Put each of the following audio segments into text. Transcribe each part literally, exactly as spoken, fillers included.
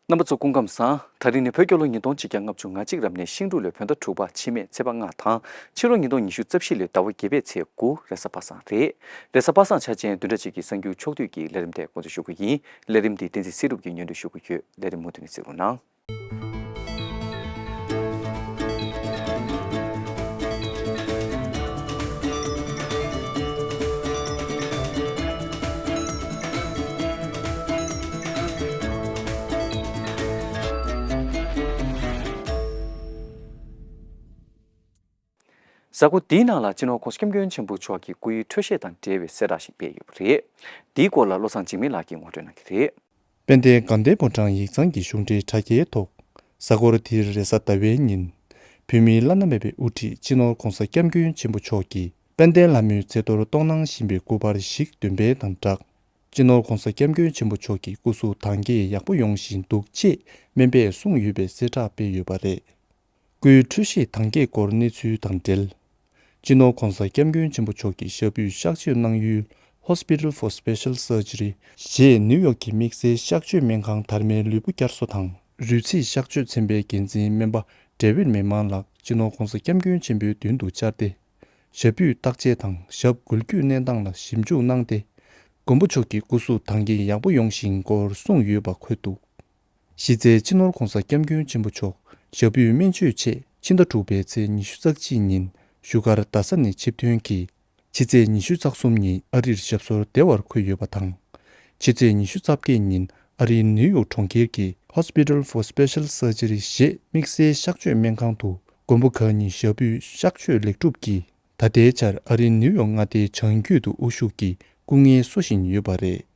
རྣམ་པ་ཚོ་སྐུ་ཁམས་བཟང་། ད་རིང་ནི་བོད་རྒྱལ་ལོ་ཉིས་སྟོང་ཆིག་བརྒྱ་ལྔ་བཅུ་ང་གཅིག་རབ་གནས་ཤིང་འབྲུག་ལོའི་བོད་ཟླ་དྲུག་པ་འཆི་མེད་ཚེས་པ་ལྔ་དང་ཕྱི་ལོ་ཉིས་སྟོང་ཉི་ཤུ་རྩ་བཞི་ལོའི་ཟླ་བ་བརྒྱད་པའི་ཚེས་དགུ་རེས་གཟའ་པ་སངས་རེད། རེས་གཟའ་པ་སངས་འཆར་ཅན་བདུན་ཕྲག་གཅིག་གི་གསར་འགྱུར་ཕྱོགས་བསྡུས་ཀྱི་ལས་རིམ་དེ་འགོ་འཛུགས་ཞུ་རྒྱུ་ཡིན། ལས་རིམ་འདི་བསྟན་འཛིན་བསེ་རུབ་ཀྱིས་སྙན་སྒྲོན་ཞུ་རྒྱུ་ཡོད། ལས་རིམ་མུ་མཐུད་ནས་གཟིགས་རོགས་གནང་། གཟའ་འཁོར་འདིའི་ནང་ལ་སྤྱི་ནོར་༸གོང་ས་༸སྐྱབས་མགོན་ཆེན་པོ་མཆོག་གི་སྐུའི་འཕྲོད་བཞེས་དང་འབྲེལ་བའི་གསལ་བསྒྲགས་ཤིག་སྤེལ་ཡོད་པ་རེད། འདིའི་སྐོར་ལ་བློ་བཟང་འཇིགས་མེད་ལགས་ཀྱིས་ངོ་སྤྲོད་གནང་གི་རེད། དཔལ་ལྡན་དགའ་ལྡན་ཕོ་བྲང་ཡིག་ཚང་གི་གཞུང་འབྲེལ་དྲ་རྒྱའི་ཐོག་གཟའ་འཁོར་འདིར་རེས་གཟའ་ཟླ་བའི་ཉིན། བོད་མིའི་བླ་ན་མེད་པའི་དབུ་ཁྲིད་སྤྱི་ནོར་༸གོང་ས་༸སྐྱབས་མགོན་ཆེན་པོ་མཆོག་གིས་དཔལ་ལྡན་ལྷ་མོའི་མཛད་གཏོར་གཏོང་གནང་བཞིན་པའི་སྐུ་པར་ཞིག་འདོན་སྤེལ་དང་སྦྲགས། སྤྱི་ནོར་༸གོང་ས་༸སྐྱབས་མགོན་ཆེན་པོ་མཆོག་གི་སྐུ་གཟུགས་ད་གིན་ཡག་པོ་ཡོང་བཞིན་འདུག་ཅེས་སྨན་པས་གསུངས་ཡོད་པའི་གསལ་བསྒྲགས་སྤེལ་ཡོད་པ་རེད། སྐུའི་འཕྲོད་བཞེས་དང་གས་སྐོར་གནས་ཚུལ་དང་འབྲེལ། སྤྱི་ནོར་༸གོང་ས་༸སྐྱབས་མགོན་ཆེན་པོ་མཆོག་གི་ཞབས་པུས་གཤག་བཅོས་གནང་ཡུལ་Hospital for Special Surgery ཞེས་ནིའུ་ཡོག་གི་དམིགས་བསལ་གཤག་བཅོས་སྨན་ཁང་དར་མའི་ལུས་པོ་བསྐྱར་གསོ་དང་རུས་ཚིགས་གཤག་བཅོས་ཚན་པའི་འགན་འཛིན་སྨན་པ་ཌེ་ཝིད་མེ་མན་ལགས་སྤྱི་ནོར་༸གོང་ས་༸སྐྱབས་མགོན་ཆེན་པོའི་མདུན་དུ་བཅར་ཏེ། ཞབས་པུས་བརྟག་དཔྱད་དང་ཞབས་འགུལ་སྐྱོད་གནས་སྟངས་ལ་ཞིབ་འཇུག་གནང་སྟེ། མགོན་པོ་མཆོག་གི་སྐུ་གཟུགས་ད་གིན་ཡག་པོ་ཡོང་བཞིན་སྐོར་གསུངས་ཡོད་པ་འཁོད་འདུག་གཞི་རྩའི་སྤྱི་ནོར་༸གོང་ས་༸སྐྱབས་མགོན་ཆེན་པོ་མཆོག་ཞབས་པུས་སྨན་བཅོས་ཆེད་ཕྱི་ཟླ་དྲུག་པའི་ཚེས་ཉི་ཤུ་རྩ་གཅིག་ཉིན་བཞུགས་སྒར་རྡ་ས་ནས་ཆིབས་ཐོན་གྱིས། ཕྱི་ཚེས་ཉི་ཤུ་རྩ་གསུམ་ཉིན་ཨ་རིར་ཞབས་སོར་བདེ་བར་འཁོད་ཡོད་པ་དང་། ཕྱི་ཚེས་ཉི་ཤུ་རྩ་བརྒྱད་ཉིན་ཨ་རིའི་ནིའུ་ཡོག་གྲོང་ཁྱེར་གྱི་Hospital for Special Surgery ཞེས་དམིགས་བསལ་གཤག་བཅོས་སྨན་ཁང་དུ་མགོན་པོ་གང་ཉིད་ཞབས་པུས་གཤག་བཅོས་ལེགས་གྲུབ་ཀྱིས། ད་ལྟའི་ཆར་ཨ་རིའི་ནིའུ་ཡོག་མངའ་སྡེའི་བྱང་རྒྱུད་དུ་དབུ་བཞུགས་ཀྱིས་སྐུ་ངལ་གསོ་བཞིན་ཡོད་པ་རེད།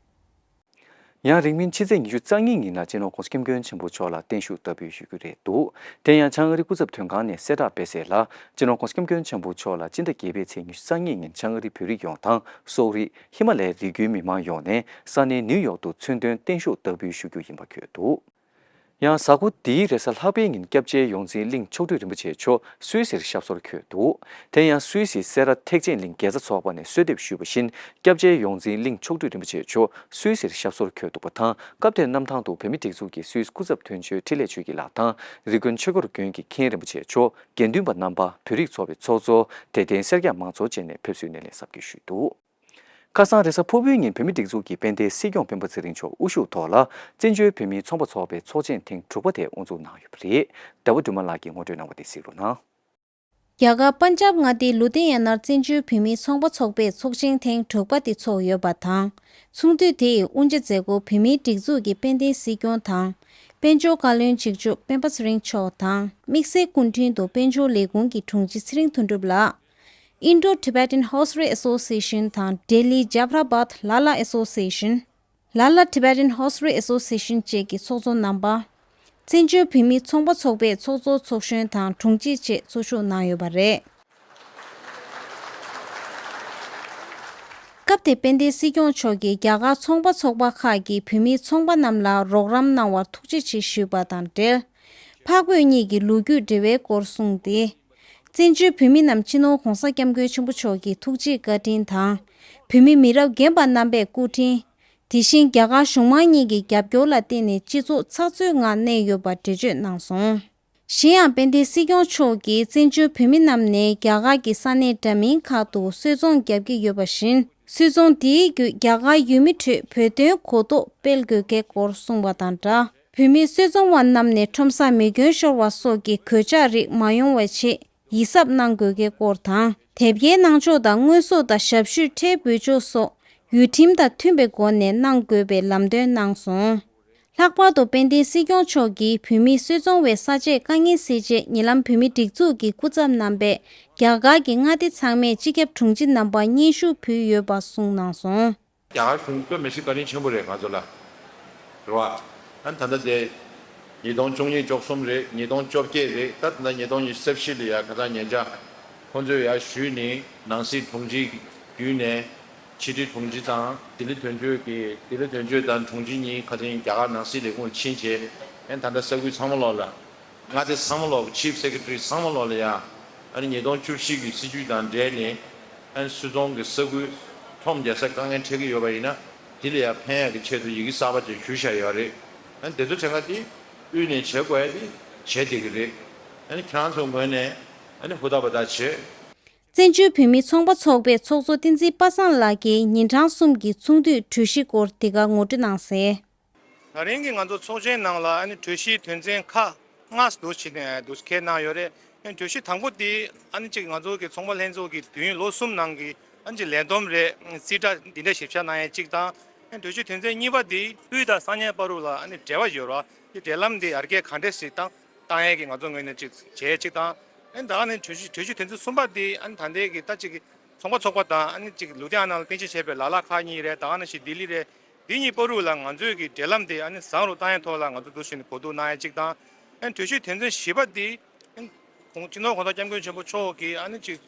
ཡང་རིང་མིན་ཕྱི་ཚེས་ཉི་ཤུ་རྩ་གཉིས་ཉིན་ལ་སྤྱི་ནོར་༸གོང་ས་༸སྐྱབས་མགོན་ཆེན་པོ་མཆོག་ལ་བརྟན་བཞུགས་བསྟར་འབུལ་ཞུ་རྒྱུ་རེད་འདུག་དེ་ཡང་བྱང་ཨ་རི་སྐུ་ཚབ་དོན་ཁང་ནས་གསལ་བསྒྲགས་སྤེལ་གསལ་ལ། སྤྱི་ནོར་༸གོང་ས་༸སྐྱབས་མགོན་ཆེན་པོ་མཆོག་ལ་སྤྱི་ཟླ་བརྒྱད་པའི་ཚེས་ཉི་ཤུ་རྩ་གཉིས་ཉིན་བྱང་ཨ་རི་བོད་རིགས་ཡོངས་དང་སོག་རིགས་ཧི་མ་ལའི་རི་རྒྱུད་མི་མང་ཡོངས་ནས་ས་གནས་ནིའུ་ཡོག་ཏུ་མཚོན་དོན་བརྟན་བཞུགས་བསྟར་འབུལ་ཞུ་རྒྱུ་ཡིན་པ་འཁོད་འདུག་ཡང་གཟའ་འཁོར་འདིའི་རེས་གཟའ་ལྷག་པའི་ཉིན་སྐྱབས་རྗེ་ཡོངས་འཛིན་གླིང་མཆོག་སྤྲུལ་རིན་པོ་ཆེ་མཆོག་སུད་སིར་ཞབས་སོར་འཁོད་འདུག་དེ་ཡང་སུད་སི་སེ་ར་ཐེག་ཆེན་གླིང་རྒྱལ་ས་ཚོགས་པ་ནས་གསོལ་འདེབས་ཞུས་པ་བཞིན་སྐྱབས་རྗེ་ཡོངས་འཛིན་གླིང་མཆོག་སྤྲུལ་རིན་པོ་ཆེ་མཆོག་སུད་སིར་ཞབས་སོར་འཁོད་འདུག་པ་དང་། སྐབས་དེར་གནམ་ཐང་དུ་བོད་མིའི་སྒྲིག་འཛུགས་ཀྱི་སུད་སི་སྐུ་ཚབ་དོན་གཅོད་འཕྲིན་ལས་ཆོས་སྐྱིད་ལགས་དང་། རི་ཀོན་ཆོས་འཁོར་དགོན་གྱི་མཁན་རིན་པོ་ཆེ་མཆོག་དགེ་འདུན་པ་རྣམ་པ། བོད་རིགས་ཚོགས་པའི་ཚོགས་གཙོ། དད་ལྡན་སེར་སྐྱ་མང་ཚོགས་བཅས་ནས་ཕེབས་བསུའི་སྣེ་ལེན་གཟབ་རྒྱས་ཞུས་འདུག་ཁ་སང་རེས་གཟའ་ཕུར་བུའི་ཉིན་བོད་མིའི་སྒྲིག་འཛུགས་ཀྱི་དཔལ་ལྡན་སྲིད་སྐྱོང་སྤེན་པ་ཚེ་རིང་མཆོག་དབུ་བཞུགས་ཐོག་ལ་བཙན་བྱོལ་བོད་མིའི་ཚོང་པ་ཚོགས་པའི་ཚོགས་ཆེན་ཐེངས་དྲུག་པ་དེ་དབུ་འཛུགས་གནང་ཡོད་པ་རེད། ཟླ་བ་སྒྲོལ་མ་ལགས་ཀྱིས་ངོ་སྤྲོད་གནང་བ་དེ་གཟིགས་རོགས་གནང་། རྒྱ་གར་པན་ཇབ་མངའ་སྡེའི་ལུ་དྷི་ཡ་ནར་བཙན་བྱོལ་བོད་མིའི་ཚོང་པ་ཚོགས་པའི་ཚོགས་ཆེན་ཐེངས་དྲུག་པ་དེ་ཚོགས་ཡོད་པ་དང་། ཚོགས་འདུ་དེའི་དབུ་འབྱེད་མཛད་སྒོ་བོད་མིའི་སྒྲིག་འཛུགས་ཀྱི་དཔལ་ལྡན་སྲིད་སྐྱོང་དང་། དཔལ་འབྱོར་བཀའ་བློན་གཅིག་མཆོག་སྤེན་པ་ཚེ་རིང་མཆོག་དང་། དམིགས་བསལ་སྐུ་མགྲོན་དུ་དཔལ་འབྱོར་ལས་ཁུངས་ཀྱི་དྲུང་ཆེ་ཚེ་རིང་དོན་གྲུབ་ལགས། Indo-Tibetan Hosiery Association དང་Delhi Jafarabad Lala Association། Lala Tibetan Hosiery Association བཅས་ཀྱི་ཚོགས་གཙོ་རྣམ་པ། བཙན་བྱོལ་བོད་མིའི་ཚོང་པ་ཚོགས་པའི་ཚོགས་གཙོ་ཚོགས་གཞོན་དང་དྲུང་ཆེ་བཅས་གཙོ་བཞུགས་གནང་ཡོད་པ་རེད། སྐབས་དེར་དཔལ་ལྡན་སྲིད་སྐྱོང་མཆོག་གིས་རྒྱ་གར་ཚོང་པ་ཚོགས་པ་ཁག་གི་བོད་མིའི་ཚོང་པ་རྣམས་ལ་རོགས་རམ་གནང་བར་ཐུགས་རྗེ་ཆེ་ཞུས་པ་དང་འབྲེལ། འཕགས་བོད་གཉིས་ཀྱི་ལོ་རྒྱུས་འབྲེལ་བའི་སྐོར་གསུངས་ཏེ། བཙན་བྱོལ་བོད་མི་རྣམས་སྤྱི་ནོར་༸གོང་ས་༸སྐྱབས་མགོན་ཆེན་པོ་མཆོག་གི་ཐུགས་རྗེ་བཀའ་དྲིན་དང་། བོད་མི་མི་རབས་རྒན་པ་རྣམ་པའི་སྐུ་དྲིན། དེ་བཞིན་རྒྱ་གར་གཞུང་མང་གཉིས་ཀྱི་རྒྱབ་སྐྱོར་ལ་བརྟེན་ནས་སྤྱི་ཚོགས་ཚགས་ཚུད་ངང་གནས་ཡོད་པར་འགྲེལ་བརྗོད་གནང་སོང་། གཞན་ཡང་དཔལ་ལྡན་སྲིད་སྐྱོང་མཆོག་གིས་བཙན་བྱོལ་བོད་མི་རྣམས་ནས་རྒྱ་གར་གྱི་ས་གནས་འདྲ་མིན་ཁག་ཏུ་སུད་ཚོང་བརྒྱབ་ཀྱི་ཡོད་པ་བཞིན། སུད་ཚོང་དེའི་བརྒྱུད་རྒྱ་གར་ཡུལ་མི་ཁྲོད་བོད་དོན་གོ་རྟོགས་སྤེལ་དགོས་གལ་སྐོར་གསུངས་པ་དང་སྦྲགས། བོད་མི་སུད་ཚོང་བ་རྣམས་ནས་ཁྲོམ་སར་མེ་སྐྱོན་ཤོར་བ་སོགས་ཀྱི་གོད་ཆག་རིགས་མ་ཡོང་བའི་ཆེད། ཡིད་གཟབ་གནང་དགོས་གལ་སྐོར་དང་། དེབ་སྐྱེལ་གནང་ཕྱོགས་དང་དངོས་ཟོག་དང་ཞབས་ཞུའི་ཁྲལ་འབུལ་ཕྱོགས་སོགས་ཡུལ་ཁྲིམས་དང་མཐུན་པའི་སྒོ་ནས་གནང་དགོས་པའི་ལམ་སྟོན་གནང་སོང་། ལྷག་པར་དུ་དཔལ་ལྡན་སྲིད་སྐྱོང་མཆོག་གིས་བོད་མིའི་སུད་ཚོང་བའི་ས་དཔྱད་དཀའ་ངལ་སེལ་ཆེད་ཉེ་ལམ་བོད་མིའི་སྒྲིག་འཛུགས་ཀྱི་སྐུ་ཚབ་རྣམ་པས་རྒྱ་གར་གྱི་མངའ་སྡེ་ཚང་མའི་སྤྱི་ཁྱབ་དྲུང་ཆེ་རྣམ་པར་སྙན་ཞུ་ཕུལ་ཡོད་པ་གསུངས་གནང་སོང་། རྒྱ་གར་གཞུང་ཚོ་མི་ཤི་བཀའ་དྲིན་ཆེན་པོ་རེད་ང་ཚོ་ལ། རེད་བ། ཨ་ད་ལྟ་དེ་ཉིས་སྟོང་བཅུ་གཉིས་བཅུ་གསུམ་རེད། ཉིས་སྟོང་བཅོ་བརྒྱད་རེད། ད་ད་ལྟ་ཉིས་སྟོང་ཉི་ཤུ་རྩ་བཞི་ལ་ཡ་ཁ་སང་ཉེ་ཆར་ཁོང་ཚོས་ཡ་ཞུས་ནས་ནང་སྲིད་དྲུང་ཆེ་བརྒྱུད་ནས་ཕྱི་དྲིལ་དྲུང་ཆེ་དང་ལྡི་ལི་དོན་གཅོད་ཀྱི་ལྡི་ལི་དོན་གཅོད་དང་དྲུང་ཆེ་གཉིས་ཁ་སང་རྒྱ་གར་ནང་སྲིད་ལས་ཁུངས་ཕྱིན་བྱས་ཨ་ད་ལྟ་ས་ཁུལ་ཚང་མ་ལོག་ལ། མངའ་སྡེ་ཚང་མ་ལོག་Chief Secretary ཚང་མ་ལོག་ལ་ཡ། ཨ་ནི་ཉིས་སྟོང་བཅུ་བཞི་གི་སྲིད་བྱུས་དང་འབྲེལ་ནས་ཨ་ནི་སུད་ཚོང་གི་ས་ཁུལ་ཁྲོམ་རྒྱག་ས་དཀའ་ངལ་འཕྲད་ཀྱི་ཡོད་པ་ཡིན་ན་དེ་ལ་ཡ་ཕན་ཡག་གི་ཆེད་དུ་ཡི་གེ་གསར་པ་ཅིག་ཞུ་བཞག་ཡོད་རེད། ཨ་ནི་དེ་ཚོ་དྲན་ག་དེ་ དབུས་ནས་བྱེད་དགོས་ཡ་དེ་བྱེད་བསྡད་ཀྱི་རེད། ཨ་ནི་ཁྱེད་རང་ཚོའི་ངོས་ནས་ཨ་ནི་ཧུར་ཐག་པ་ཐག་བྱེད། བཙན་བྱོལ་བོད་མིའི་ཚོང་པ་ཚོགས་པའི་ཚོགས་གཙོ་བསྟན་འཛིན་པ་སངས་ལགས་ཀྱིས་ཉིན་གྲངས་གསུམ་གྱི་ཚོགས་འདུའི་གྲོས་གཞི་སྐོར་དེ་ག་ངོ་སྤྲོད་གནང་གསལ། ད་རིང་གི་ང་ཚོ་ཚོགས་ཆེན་ནང་ལ་ཨ་ནི་གྲོས་གཞིའི་དོན་ཚན་ཁག་ལྔ་འདུ་བྱས་ནས་འདུ་འགོད་གནང་ཡོད་རེད། ཨ་ནི་གྲོས་གཞི་དང་པོ་དེ་ཨ་ནི་གཅིག་ང་ཚོ་གི་ཚོང་པ་ལྷན་ཚོགས་ཀྱི་དུས་ཡུན་ལོ་གསུམ་ནང་གི་ཨ་ནི་གཅིག་ལས་བསྡོམས་རེད། རྩིས་ཁྲ་འདི་འདྲ་ཞིབ་ཆ་གནང་ཡ་གཅིག་དང་། ཨ་ནི་གྲོས་གཞི་དོན་ཚན་གཉིས་པ་དེ་དབུས་དང་ས་གནས་བར་དུ་ལ་ཨ་ནི་འབྲེལ་བ་ཡོད་རེད་བ། དེ་འབྲེལ་ལམ་དེ་ཡར་རྒྱས་ག་འདྲས་ཞིག་བཏང་བཏང་ཡས་ཀྱི་ང་ཚོ་ངོས་ནས་ཅིག་བྱས་ཅིག་དང་། ཨ་ནི་ད་ག་ནས་གྲོས་གཞི་གྲོས་གཞི་དོན་ཚན་གསུམ་པ་དེ་ཨ་ནི་ད་ལྟའི་གི་ད་ཅིག་གི་ཚོང་པ་ཚོགས་པ་དང་ཨ་ནི་ཅིག་ལུ་དེ་ཨ་ནང་ལ་རྟེན་གཞི་བྱས་པའི་ལ་ལ་ཁག་གཉིས་རེད། ད་ག་ནང་བཞིན་ལྡི་ལི་རེད། འདི་གཉིས་བར་དུ་ལ་ང་ཚོའི་གི་འབྲེལ་ལམ་དེ་ཨ་ནི་བཟང་རུ་བཏང་ཡས་ཐོག་ལ་ང་ཚོ་འདུ་བྱས་ནས་གོ་བསྡུར་གནང་ཡས་ཅིག་དང་། ཨ་ནི་གྲོས་གཞི་དོན་ཚན་བཞི་པ་དེ་ཨ་ནི་སྤྱི་ནོར་༸གོང་ས་༸སྐྱབས་མགོན་ཆེན་པོ་མཆོག་གིས་ཨ་ནི་ཅིག་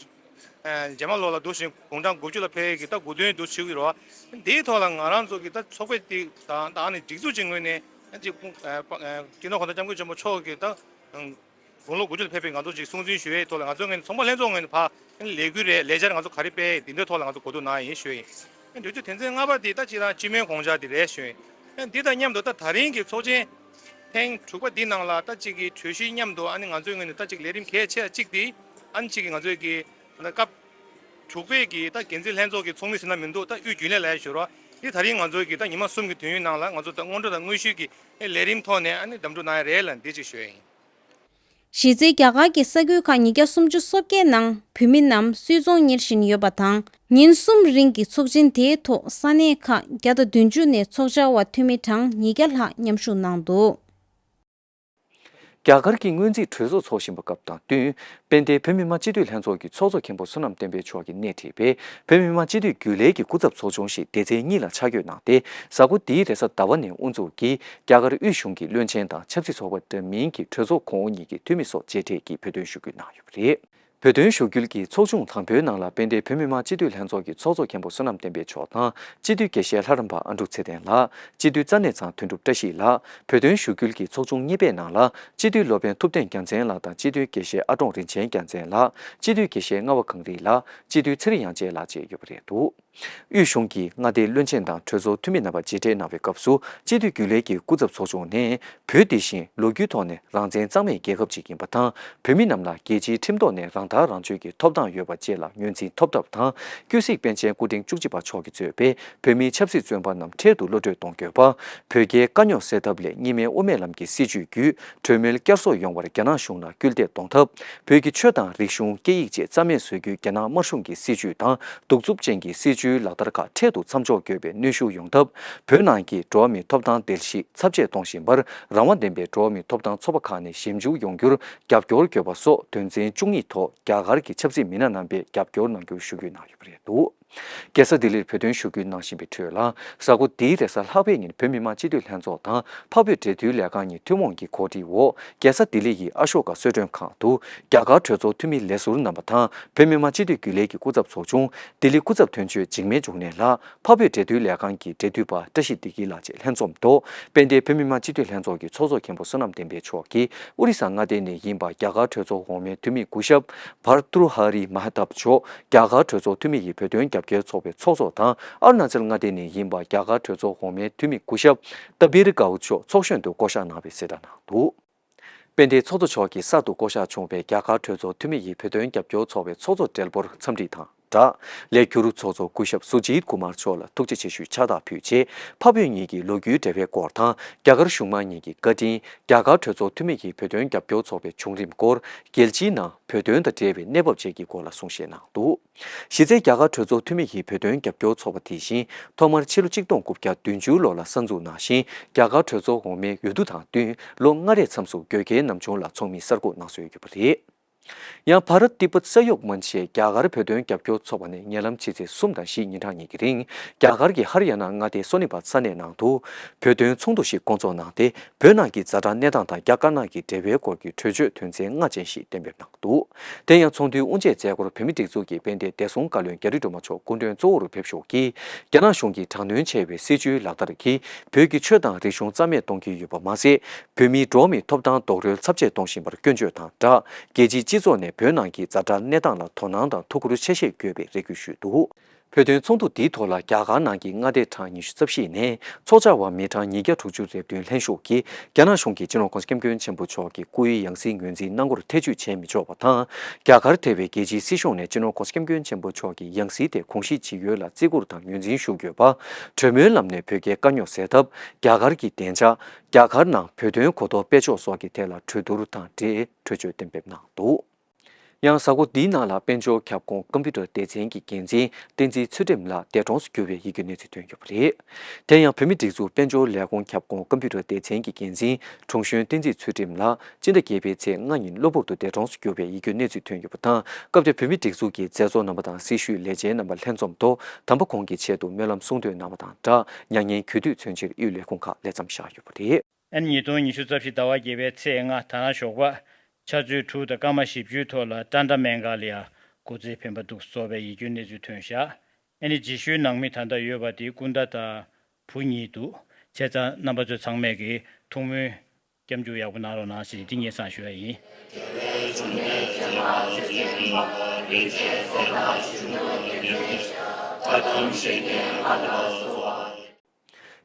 རྗེས་མ་ལོ་ལ་འདུ་བྱས་དགུང་གྲངས་དགུ་བཅུ་ལ་ཕེབས་ཡས་ཀྱི་ད་དགུང་སྟོན་འདུ་བྱེད་ཀྱི་རེད་བ། འདིའི་ཐོག་ལ་ང་རང་ཚོ་གི་ད་ཚོགས་པའི་དེ་དང་ད་ཨ་ནི་སྒྲིག་འཛུགས་ཀྱི་ངོས་ནས་ཨ་ནི་ཅིག་སྤྱི་ནོར་༸གོང་ས་༸སྐྱབས་མགོན་ཆེན་པོ་མཆོག་གིས་ད་དགུང་ལོ་དགུ་བཅུ་ལ་ཕེབས་པའི་ང་ཚོ་ཅིག་སྲུང་བརྩི་ཞུ་ཡས་ཐོག་ལ་ང་ཚོ་ངོས་ནས་ཚོང་པ་ལྷན་ཚོགས་ངོས་ནས་ཕར་ལས་འགུལ་རེད། ལས་འཆར་ང་ཚོ་ག་རེ་སྤེལ་ཡས་འདི་འདྲའི་ཐོག་ལ་ང་ཚོ་གོ་བསྡུར་གནང་ཡས་ཡིན་ཞུ་ཡས་ཡིན། གྲོས་གཞི་དོན་ཚན་ལྔ་པ་འདི་ད་ཅིག་རང་སྤྱི་མོས་དགོངས་འཆར་འདི་རེད་ཞུ་ཡས་ཡིན། འདི་དང་མཉམ་དུ་ད་ད་རིང་གི་ཚོགས་ཆེན་ཐེངས་དྲུག་པ་འདི་ནང་ལ་ད་ཅིག་གི་གྲོས་གཞི་མཉམ་དུ་ཨ་ནི་ང་ཚོའི་ངོས་ནས་ད་ཅིག་ལས་རིམ་གལ་ཆེ་ཤོས་གཅིག་འདི་ཨ་ནི་ཅིག་གི་ང་ཚོའི་གི་ད་སྐབས་དྲུག་པའི་གི་ད་འགན་འཛིན་ལྷན་ཚོགས་ཀྱི་ཚོགས་མི་ཟེར་ན་མི་འདུག་ད་དབུས་རྒྱུན་ལས་ལ་ཡ་ཞུ་རོགས། འདི་ད་རིང་ང་ཚོའི་གི་ད་ཉི་མ་གསུམ་གི་དུས་ཡུན་ནང་ལ་ང་ཚོ་ད་སྔོན་འགྲོ་དང་དངོས་གཞིའི་གི་ལས་རིམ་ཐོག་ནས་ཨ་ནི་གདམ་འགྲོ་གནང་ཡ་རེད་ལ་འདི་ཅིག་ཞུ་ཡ་ཡིན། གཞི་རྩའི་རྒྱ་གར་གྱི་ས་ཁུལ་ཁག་ཉིས་བརྒྱ་སུམ་ཅུ་སོ་བརྒྱད་ནང་བོད་མི་རྣམས་སུད་ཚོང་གཉེར་བཞིན་ཡོད་པ་དང་། ཉིན་གསུམ་རིང་གི་ཚོགས་ཆེན་དེའི་ཐོག་ས་གནས་ཁག་བརྒྱ་དང་བདུན་ཅུ་ནས་ཚོགས་བཅར་བ་འཐུས་མི་གྲངས་ཉིས་བརྒྱ་ལྷག་མཉམ་ཞུགས་གནང་འདུག། རྒྱ་གར་གྱི་སྔོན་རྩིས་གྲོས་ཚོགས་འཚོགས་བཞིན་པ་སྐབས་དང་བསྟུན། དཔལ་ལྡན་བོད་མི་མང་སྤྱི་འཐུས་ལྷན་ཚོགས་ཀྱི་ཚོགས་གཙོ་མཁན་པོ་བསོད་ནམས་བསྟན་འཕེལ་མཆོག་གིས་སྣེ་ཁྲིད་པའི་བོད་མི་མང་སྤྱི་འཐུས་རྒྱུན་ལས་ཀྱི་སྐུ་ཚབ་ཚོགས་ཆུང་ཞིག་སྡེ་ཚན་གཉིས་ལ་ཆ་བགོས་གནང་སྟེ། གཟའ་འཁོར་འདིའི་རེས་གཟའ་ཟླ་བ་ནས་དབུ་འཛུགས་ཀྱིས་རྒྱ་གར་དབུས་གཞུང་གི་བློན་ཆེན་དང་ཆབ་སྲིད་ཚོགས་པ་འདྲ་མིན་གྱི་གྲོས་ཚོགས་གོང་འོག་གཉིས་ཀྱི་འཐུས་མི་སོགས་མཇལ་འཕྲད་ཀྱིས་བོད་དོན་ཞུ་སྐུལ་གནང་ཡོད་པ་རེད། བོད་དོན་ཞུ་སྐུལ་གྱི་ཚོགས་ཆུང་དང་པོའི་ནང་ལ་དཔལ་ལྡན་བོད་མི་མང་སྤྱི་འཐུས་ལྷན་ཚོགས་ཀྱི་ཚོགས་གཙོ་མཁན་པོ་བསོད་ནམས་བསྟན་འཕེལ་མཆོག་དང་། སྤྱི་འཐུས་དགེ་བཤེས་ལྷ་རམས་པ་ཨ་འབྲུག་ཚེ་བརྟན་ལགས། སྤྱི་འཐུས་རྩ་གནས་ཚང་དོན་གྲུབ་བཀྲ་ཤིས་ལགས། བོད་དོན་ཞུ་སྐུལ་གྱི་ཚོགས་ཆུང་གཉིས་པའི་ནང་ལ་སྤྱི་འཐུས་སློབ་དཔོན་ཐུབ་བསྟན་རྒྱལ་མཚན་ལགས་དང་། སྤྱི་འཐུས་དགེ་བཤེས་ཨ་ཀྲོང་རིན་ཆེན་རྒྱལ་མཚན་ལགས། སྤྱི་འཐུས་དགེ་བཤེས་རྔ་བ་གངས་རི་ལགས། སྤྱི་འཐུས་ཚེ་རིང་དབྱངས་ཅན་ལགས་བཅས་ཡོད་པ་རེད་འདུག། དབུས་གཞུང་གི་མངའ་སྡེའི་བློན་ཆེན་དང་གྲོས་ཚོགས་འཐུས་མི་རྣམ་པ་མཇལ་འཕྲད་གནང་བའི་སྐབས་སུ། སྤྱི་འཐུས་རྒྱུན་ལས་ཀྱི་སྐུ་ཚབ་ཚོགས་ཆུང་ནས། བོད་འདི་བཞིན་ལོ་རྒྱུས་ཐོག་ནས་རང་བཙན་གཙང་མའི་རྒྱལ་ཁབ་ཅིག་ཡིན་པ་དང་། བོད་མི་རྣམས་ལ་རྒྱལ་སྤྱིའི་ཁྲིམས་ཐོག་ནས་རང་ཐག་རང་གཅོད་ཀྱི་ཐོབ་ཐང་ཡོད་པ་བཅས་ལ་ངོས་འཛིན་ཐོབ་ཐབས་དང་། ཀུན་གཟིགས་པཎ་ཆེན་སྐུ་ཕྲེང་བཅུ་གཅིག་པ་མཆོག་གིས་གཙོས་པའི་བོད་མིའི་ཆབ་སྲིད་བཙོན་པ་རྣམས་འཕྲལ་དུ་གློད་གྲོལ་གཏོང་དགོས་པ། བོད་རྒྱའི་དཀའ་རྙོག་སེལ་ཐབས་ལས་གཉིས་སྨན་དབུ་མའི་ལམ་གྱི་སྲིད་བྱུས་བརྒྱུད། གྲོས་མོལ་བསྐྱར་གསོ་ཡོང་བར་རྒྱ་ནག་གཞུང་ལ་སྐུལ་འདེད་གཏོང་ཐབས། བོད་ཀྱི་ཆོས་དང་རིག་གཞུང་། སྐད་ཡིག་བཅས་རྩ་མེད་བཟོ་རྒྱུའི་རྒྱ་ནག་དམར་གཞུང་གི་སྲིད་བྱུས་དང་། གདུག་རྩུབ་ཅན་གྱི་སྲིད་བྱུས་ལག་བསྟར་ཁག་འཕྲལ་དུ་མཚམས་འཇོག་དགོས་པའི་གནོན་ཤུགས་ཡོང་ཐབས། བོད་ནང་གི་འགྲོ་བ་མིའི་ཐོབ་ཐང་བརྡལ་བཤིག་ཚབས་ཆེ་གཏོང་བཞིན་པར། རང་དབང་ལྡན་པའི་འགྲོ་བ་མིའི་ཐོབ་ཐང་ཚོགས་པ་ཁག་ནས་ཞིབ་འཇུག་ཡོང་རྒྱུར་རྒྱབ་སྐྱོར་དགོས་པ་སོགས་དོན་ཚན་བཅུ་གཉིས་ཐོག་རྒྱ་གར་གྱི་ཆབ་སྲིད་མི་སྣ་རྣམ་པས་རྒྱབ་སྐྱོར་གནང་རྒྱུར་ཞུ་སྐུལ་གནང་ཡོད་པ་རེད་འདུག། རྒྱལ་ས་ལྡི་ལིར་བོད་དོན་ཞུ་སྐུལ་གནང་བཞིན་པའི་ཁྲོད་ལ། གཟའ་འཁོར་འདིའི་རེས་གཟའ་ལྷག་པའི་ཉིན་བོད་མི་མང་སྤྱི་འཐུས་ལྷན་ཚོགས་དང་འཕགས་བོད་འབྲེལ་མཐུད་ལས་ཁང་གཉིས་ཐུན་མོང་གི་གོ་སྒྲིག་འོག་རྒྱལ་ས་ལྡི་ལི་ཡི་ཨ་ཤོ་ཀ་གསོལ་མགྲོན་ཁང་དུ། རྒྱ་གར་གྲོས་ཚོགས་འཐུས་མི་ལས་ཟུར་རྣམ་པ་དང་། བོད་མི་མང་སྤྱི་འཐུས་རྒྱུན་ལས་ཀྱི་སྐུ་ཚབ་ཚོགས་ཆུང་། ལྡི་ལི་སྐུ་ཚབ་དོན་གཅོད་འཇིགས་མེད་འབྱུང་གནས་ལགས། འཕགས་བོད་འབྲེལ་མཐུད་ལས་ཁང་གི་འབྲེལ་མཐུད་པ་བཀྲ་ཤིས་བདེ་སྐྱིད་ལགས་བཅས་ལྷན་འཛོམས་ཐོག་དཔལ་ལྡན་བོད་མི་མང་སྤྱི་འཐུས་ལྷན་ཚོགས་ཀྱི་ཚོགས་གཙོ་མཁན་པོ་བསོད་ནམས་བསྟན་འཕེལ་མཆོག་གིས་ཨོ་རི་ས་མངའ་སྡེ་ནས་ཡིན་པ། རྒྱ་གར་གྲོས་ཚོགས་འོག་མའི་འཐུས་མི་སྐུ་ཞབས་བྷར་ཏུར་ཧ་རི་མ་ཧ་ཏབ་མཆོག་རྒྱ་གར་གྲོས་ཚོགས་འཐུས་མི་ཡི་བོད་དོན་རྒྱབ་སྐྱོར་ཚོགས་པའི་ཚོགས་གཙོ་དང་། ཨ་རུ་ན་ཅལ་མངའ་སྡེ་ནས་ཡིན་པ། རྒྱ་གར་གྲོས་ཚོགས་འོག་མའི་འཐུས་མི་སྐུ་ཞབས་ཏ་བིར་ཀའུ་མཆོག་ཚོགས་གཞོན་དུ་བསྐོ་གཞག་གནང་བའི་གསལ་བསྒྲགས་གནང་འདུག། དཔལ་ལྡན་ཚོགས་གཙོ་མཆོག་གིས་གསར་དུ་བསྐོ་གཞག་བྱུང་བའི་རྒྱ་གར་གྲོས་ཚོགས་འཐུས་མི་ཡི་བོད་དོན་རྒྱབ་སྐྱོར་ཚོགས་པའི་ཚོགས་གཙོ་སྦྲེལ་པོར་འཚམས་འདྲི་དང་སྦྲགས། ལས་འཁྱུར་ཚོགས་གཙོ་སྐུ་ཞབས་སུ་ཇིད་ཀུ་མར་མཆོག་ལ་ཐུགས་རྗེ་ཆེ་ཞུའི་ཕྱག་རྟགས་ཕུལ་རྗེས། འཕགས་བོད་གཉིས་ཀྱི་ལོ་རྒྱུས་འབྲེལ་བའི་སྐོར་དང་། རྒྱ་གར་གཞུང་མང་གཉིས་ཀྱི་བཀའ་དྲིན། རྒྱ་གར་གྲོས་ཚོགས་འཐུས་མི་ཡི་བོད་དོན་རྒྱབ་སྐྱོར་ཚོགས་པའི་བྱུང་རིམ་སྐོར། རྒྱལ་སྤྱིའི་ནང་བོད་དོན་དང་འབྲེལ་བའི་གནས་བབ་བཅས་ཀྱི་སྐོར་ལ་གསུང་བཤད་གནང་འདུག། གཞི་རྩའི་རྒྱ་གར་གྲོས་ཚོགས་འཐུས་མི་ཡི་བོད་དོན་རྒྱབ་སྐྱོར་ཚོགས་པ་དེ་བཞིན། ཐོག་མར་ཕྱི་ལོ་གཅིག་སྟོང་དགུ་བརྒྱ་བདུན་ཅུ་ལོ་ལ་གསར་འཛུགས་གནང་ཞིང་། རྒྱ་གར་གྲོས་ཚོགས་འོག་མའི་འོས་བསྡུ་དང་བསྟུན། ལོ་ལྔ་རེའི་མཚམས་སུ་དགོས་གལ་ནམ་བྱུང་ལ་ཚོགས་མི་གསར་བསྐོ་གནང་སྲོལ་ཡོད་པ་རེད། ཡང་བྷ་རཏ་ཏི་པད་ས་གཡོག་སྨན་ཆས་རྒྱ་གར་བོད་དོན་རྒྱབ་སྐྱོར་ཚོགས་པ་ནས་ཉེ་ལམ་ཕྱི་ཚེས་གསུམ་དང་བཞི་ཉིན་གྲངས་གཉིས་ཀྱི་རིང་། རྒྱ་གར་གྱི་ཧ་རི་ཡ་ན་མངའ་སྡེའི་སོ་ནི་པ་ས་གནས་ནང་དུ། བོད་དོན་ཚོགས་འདུ་ཞིག་བསྐོང་ཚོགས་གནང་སྟེ། བོད་ནང་གི་ཛ་དྲག་གནས་སྟངས་དང་རྒྱ་དཀར་ནག་གི་འབྲེལ་བའི་སྐོར་གྱི་གྲོས་ཆོད་དོན་ཚན་ལྔ་ཅན་ཞིག་གཏན་འབེབས་གནང་འདུག། དེ་ཡང་ཚོགས་འདུའི་དབུ་འབྱེད་མཛད་སྒོར་བོད་མིའི་སྒྲིག་འཛུགས་ཀྱི་དཔལ་ལྡན་བདེ་སྲུང་བཀའ་བློན་རྒྱ་རི་སྒྲོལ་མ་མཆོག་སྐུ་མགྲོན་གཙོ་བོར་ཕེབས་ཞུགས་ཀྱིས། རྒྱ་ནག་གཞུང་གིས་དྲག་གནོན་ཆེ་བའི་སྲིད་བྱུས་ལག་བསྟར་གྱིས། བོད་ཀྱི་ཆོས་དང་རིག་གཞུང་རྩ་མེད་གཏོང་གི་ཡོད་པ་མ་ཟད། བོད་མིའི་འགྲོ་བ་མིའི་ཐོབ་ཐང་རྡོག་རོལ་ཚབས་ཆེ་གཏོང་བཞིན་པར་སྐྱོན་བརྗོད་དང་སྦྲགས། རྒྱལ་སྤྱིའི་སྤྱི་ཚོགས་ནས་བོད་ནང་གི་ཛ་དྲག་གནས་སྟངས་ལ་དོ་སྣང་དང་ཐུགས་ཁུར་ཆེ་བཞེས་དགོས་པའི་རེ་སྐུལ་ཞུས་འདུག། བོད་དོན་ཚོགས་འདུ་འདིའི་ཐོག་ལ་རྒྱ་གར་ནང་གི་མངའ་སྡེ་གྲངས་ཉི་ཤུ་རྩ་བཞི་ནས་ཚོགས་བཅར་བ་མི་གྲངས་ཉིས་བརྒྱ་དྲུག་ཅུ་རེ་བདུན་ལྷན་ཞུགས་ཀྱིས་རྒྱ་ནག་གཞུང་གིས་སྤྱི་ནོར་༧གོང་ས་༧སྐྱབས་མགོན་ཆེན་པོ་མཆོག་གི་སྐུའི་ཡང་སྲིད་ངོས་འཛིན་གནང་སྐོར་ཐེ་བྱུས་བྱས་མི་ཆོག་པ་དང་། རྒྱ་གར་ཐེ་བའི་རྒྱལ་སྤྱིའི་སྲིད་གཞུང་ནས་སྤྱི་ནོར་༧གོང་ས་༧སྐྱབས་མགོན་ཆེན་པོ་མཆོག་གི་ཡང་སྲིད་དེ་གོང་ཞིས་བྱེད་ཡུལ་ལ་བརྩི་བཀུར་དང་ངོས་འཛིན་ཞུ་དགོས་པ། གྲོས་མོལ་ལམ་ནས་བོད་རྒྱའི་དཀའ་རྙོག་སེལ་ཐབས་རྒྱ་གར་གྱི་བདེ་འཇགས། རྒྱ་གར་ནང་བོད་དོན་གོ་རྟོགས་སྤེལ་ཕྱོགས་སོགས་ཀྱི་ཐད་ལ་གྲོས་བསྡུར་དང་འབྲེལ་གྲོས་ཆོད་གཏན་འབེབས་གནང་འདུག། ཡང་གཟའ་འཁོར་འདིའི་ནང་ལ་དཔལ་འབྱོར་ཁྱབ་ཁོངས་ཀམ་པུ་ཊར་སྡེ་ཚན་གྱི་འགན་འཛིན་བསྟན་འཛིན་ཚུལ་ཁྲིམས་ལགས་འདས་གྲོངས་སུ་གྱུར་བའི་ཡི་གེ་གནས་ཚུལ་ཐོན་ཡོད་པ་རེད། དེ་ཡང་བོད་མིའི་སྒྲིག་འཛུགས་དཔལ་འབྱོར་ལས་ཁུངས་ཁྱབ་ཁོངས་ཀམ་པུ་ཊར་སྡེ་ཚན་གྱི་འགན་འཛིན་དྲུང་གཞོན་བསྟན་འཛིན་ཚུལ་ཁྲིམས་ལགས་སྤྱི་ཟླ་བརྒྱད་པའི་ཚེས་ལྔ་ཉིན་གློ་བུར་དུ་འདས་གྲོངས་སུ་གྱུར་བའི་ཡི་གེ་གནས་ཚུལ་ཐོན་ཡོད་པ་དང་། སྐབས་དེར་བོད་མིའི་སྒྲིག་འཛུགས་ཀྱི་མཛད་གཙོ་རྣམ་པ་དང་སྲི་ཞུའི་ལས་བྱེད་རྣམ་པ་ལྷན་འཛོམས་ཐོག་དམ་པ་ཁོང་གི་ཆེད་དུ་སྨོན་ལམ་གསུང་འདོན་གནང་བ་དང་སྦྲགས། མྱ་ངན་གུས་འདུད་མཚོན་ཕྱིར་དབུས་ལས་ཁུངས་ཁག་ལས་མཚམས་བཞག་ཡོད་པ་རེད། ཨན་ཉིས་སྟོང་ཉི་ཤུ་རྩ་བཞི་ཟླ་བ་བརྒྱད་པའི་ཚེས་ལྔ་དར་ནག་ཞོགས་པ་ཆུ་ཚོད་དྲུག་དང་སྐར་མ་བཞི་བཅུའི་ཐོག་ལ་ཀྲན་ཏ་མེང་ག་ལི་ཡ་སྐུ་ཚེ་འཕེན་པ་འདུག་སོགས་པའི་ཡིད་སྐྱོའི་གནས་ཚུལ་ཐོན་བཞག། ཨ་ནི་རྗེས་ཤུལ་ནང་མི་ད་ལྟ་ཡོད་པ་དེ་སྐུ་ཟླ་དང་བུ་གཉིས་འདུག། བྱས་ཙང་རྣམ་པ་ཚོ་ཚང་མས་ཀྱི་ཐུགས་སྨོན་སྐྱབས་འཇུག་ཡག་པོ་གནང་རོགས་གནང་ཞེས་འདི་སྙན་སེང་ཞུ་ཡ་ཡིན།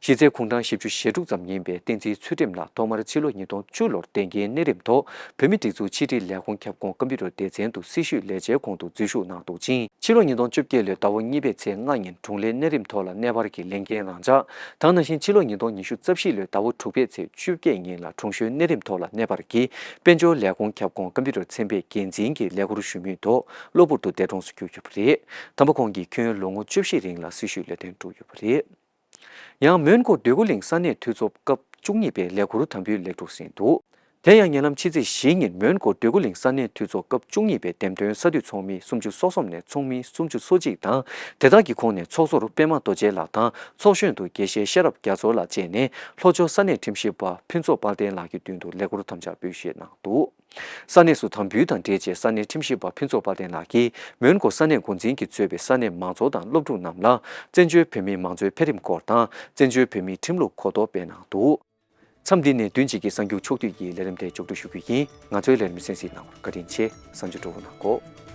གཞི་རྩའི་གུང་ཁྲན་བཞི་བཅུ་ཞེ་དྲུག་ཙམ་ཡིན་པའི་བསྟན་འཛིན་ཚུལ་ཁྲིམས་ལགས་ཐོག་མར་ཕྱི་ལོ་ཉིས་སྟོང་བཅུ་ལོར་བདེ་འགེལ་གནས་རིམ་ཐོག་བོད་མིའི་སྒྲིག་འཛུགས་ཕྱི་དྲིལ་ལས་ཁུངས་ཁྱབ་ཁོངས་ཀམ་པུ་ཊར་སྡེ་ཚན་དུ་སྲི་ཞུའི་ལས་བྱའི་ཁོངས་སུ་འཛུལ་ཞུགས་གནང་འདུག་ཅིང་། ཕྱི་ལོ་ཉིས་སྟོང་བཅོ་བརྒྱད་ལོའི་ཟླ་བ་གཉིས་པའི་ཚེས་ལྔ་ཉིན་དྲུང་ལས་གནས་རིམ་ཐོག་ལ་གནས་སྤར་གྱི་ལས་འགན་རང་འཇགས། ད་ག་ནང་བཞིན་ཕྱི་ལོ་ཉིས་སྟོང་ཉི་ཤུ་རྩ་བཞི་ལོའི་ཟླ་བ་དྲུག་པའི་ཚེས་བཅོ་བརྒྱད་ཉིན་ལ་དྲུང་གཞོན་གནས་རིམ་ཐོག་ལ་གནས་སྤར་གྱིས་དཔལ་འབྱོར་ལས་ཁུངས་ཁྱབ་ཁོངས་ཀམ་པུ་ཊར་ཚན་པའི་འགན་འཛིན་གྱི་ལས་ཁུར་ཞུ་མུས་ཐོག་གློ་བུར་དུ་འདས་གྲོངས་སུ་གྱུར་ཡོད་པ་རེད། དམ་པ་ཁོང་གིས་ཁྱོན་ལོ་ངོ་བཅུ་བཞི་རིང་ལ་སྲི་ཞུའི་ལས་དོན་བསྒྲུབས་ཡོད་པ་རེད། ཡང་མོན་གྷོ་འདོད་རྒུ་གླིང་ས་གནས་འཐུས་ཚོགས་སྐབས་བཅུ་གཉིས་པའི་ལས་ཁུར་དམ་འབུལ་ལེགས་གྲུབ་ཟིན་འདུག། དེ་ཡང་ཉེ་ལམ་ཕྱི་ཚེས་བཞི་ཉིན་མོན་གྷོ་འདོད་རྒུ་གླིང་ས་གནས་འཐུས་ཚོགས་སྐབས་བཅུ་གཉིས་པའི་འདེམས་ཐོན་ས་འཐུས་ཚོགས་མི་སུམ་ཅུ་སོ་གསུམ་ནས་ཚོགས་མི་སུམ་ཅུ་སོ་གཅིག་དང་། དེ་དག་གི་ཁོངས་ནས་ཚོགས་ཟུར་པད་མ་རྡོ་རྗེ་ལགས་དང་ཚོགས་གཞོན་དུ་དགེ་བཤེས་ཤེས་རབ་རྒྱ་མཚོ་ལགས་བཅས་ནས་ལྷོ་ཕྱོགས་ས་གནས་ཁྲིམས་ཞིབ་པ་ཕུན་ཚོགས་དཔལ་ལྡན་ལགས་ཀྱི་མདུན་དུ་ལས་ཁུར་དམ་བཅའ་འབུལ་བཞེས་གནང་འདུག། ས་གནས་སུ་དམ་འབུལ་དང་འབྲེལ་བྱས་ས་གནས་ཁྲིམས་ཞིབ་པ་ཕུན་ཚོགས་དཔལ་ལྡན་ལགས་ཀྱིས་མོན་གྷོ་ས་གནས་འགོ་འཛིན་གྱིས་གཙོས་པའི་ས་གནས་མང་ཚོགས་དང་སློབ་ཕྲུག་རྣམས་ལ་བཙན་བྱོལ་བོད་མིའི་མང་གཙོའི་འཕེལ་རིམ་སྐོར་དང་བཙན་བྱོལ་བོད་མིའི་ཁྲིམས་ལུགས་གོ་རྟོགས་སྤེལ་གནང་འདུག། མཚམས་འདི་ནས་བདུན་གཅིག་གི་གསར་འགྱུར་ཕྱོགས་བསྡུས་ཀྱི་ལས་རིམ་དེ་མཇུག་སྒྲིལ་ཞུ་རྒྱུ་ཡིན། ང་ཚོའི་ལས་རིམ་གསན་གཟིགས་གནང་བར་བཀའ་དྲིན་ཆེ། གསར་འགྱུར་སྤྲོ་བོ་གནང་གོ།